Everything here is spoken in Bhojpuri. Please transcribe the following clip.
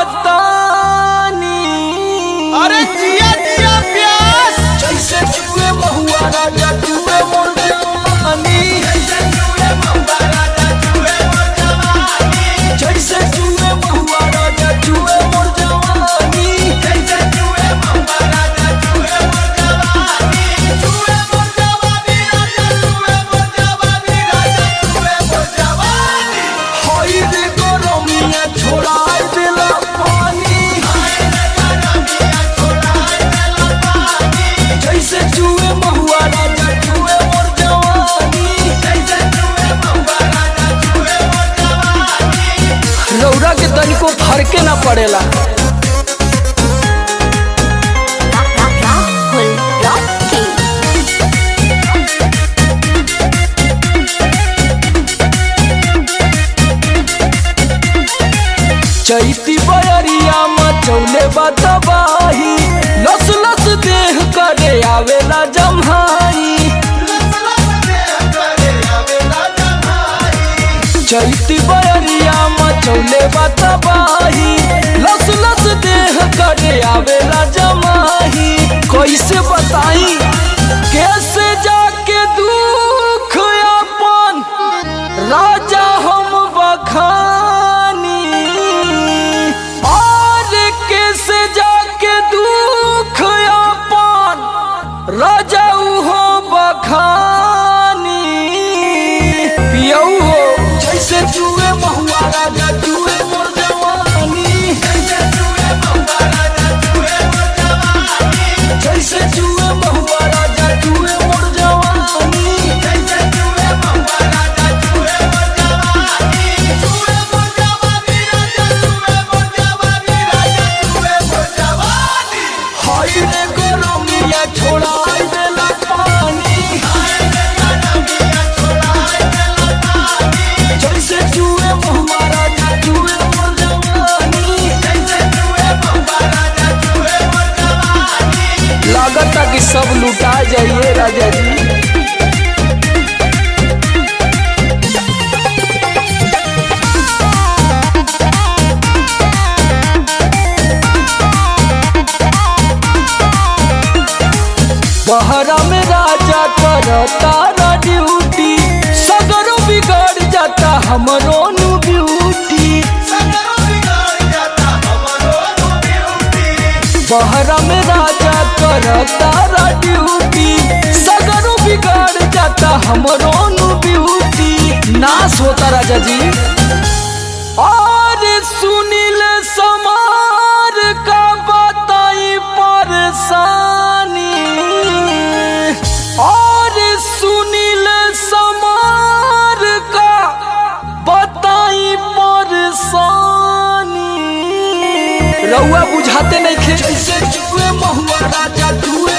कहतानी। अरे जिया जिया प्यास। जैसे चूहे महुआ राजा चूहे मोर जवानी। जैसे चूहे महुआ राजा चूहे मोर जवानी। जैसे चूहे महुआ राजा चूहे मोर जवानी। जैसे चूहे महुआ राजा चूहे मोर जवानी। चूहे मोर जवानी राजा चूहे मोर जवानी राजा चूहे मोर जवानी। हई रे गरमिया छोड़ाई देला पानी। हाय रे गरमिया छोड़ाए देला पानी। जैसे चूहे महुआ राजा चूहे मोर जवानी। जैसे चूहे महुआ राजा चूहे मोर जवानी। रौरा के तनिको फरके ना पड़ेला। Rahul Rocky. Chaiti बयरिया मचौले बतबाही, लस लस देह करे आवेला जम्हाई। लस लस देह करे आवेला जमाई। चैती बयरिया मचौले बतबाही, लस लस देह करे आवेला जमाही। कैसे बताई कैसे जाके दुख अपन राजा हम बखानी। और कैसे जाके दुख अपन राजा हो बखानी। पियऊ हो जैसे चूहे महुआ राजा चूहे मोर जवानी। जैसे चूहे महुआ राजा चूहे मोर जवानी। जैसे चूहे महुआ राजा चूहे मोर जवानी। जैसे चूहे महुआ राजा चूहे मोर जवानी। चूहे मोर जवानी राजा चूहे मोर जवानी राजा चूहे मोर जवानी। हाय रे गरमिया छोड़ाई देला पानी। हाय रे गरमिया छोड़ाए देला पानी। जैसे चूहे महुआ राजा चूहे मोर जवानी। जैसे चूहे महुआ राजा चूहे मोर जवानी। लागता कि सब लुटा जाइए राजा जी। बहरा में राजा करता रा ड्यूटी, सगरो बिगड़ जाता हमरो नु ब्यूटी। सगरो बिगाड़ जाता हमरो नु ब्यूटी। बहरा में राजा करता रा ड्यूटी, सगरो बिगड़ जाता हमरो नु ब्यूटी। नाश होता राजा जी। और सुनील समार का बताई परेशानी। और सुनील समार का बताई परेशानी। रउआ बुझाते नहीं खे। जैसे चूहे महुआ राजा चूहे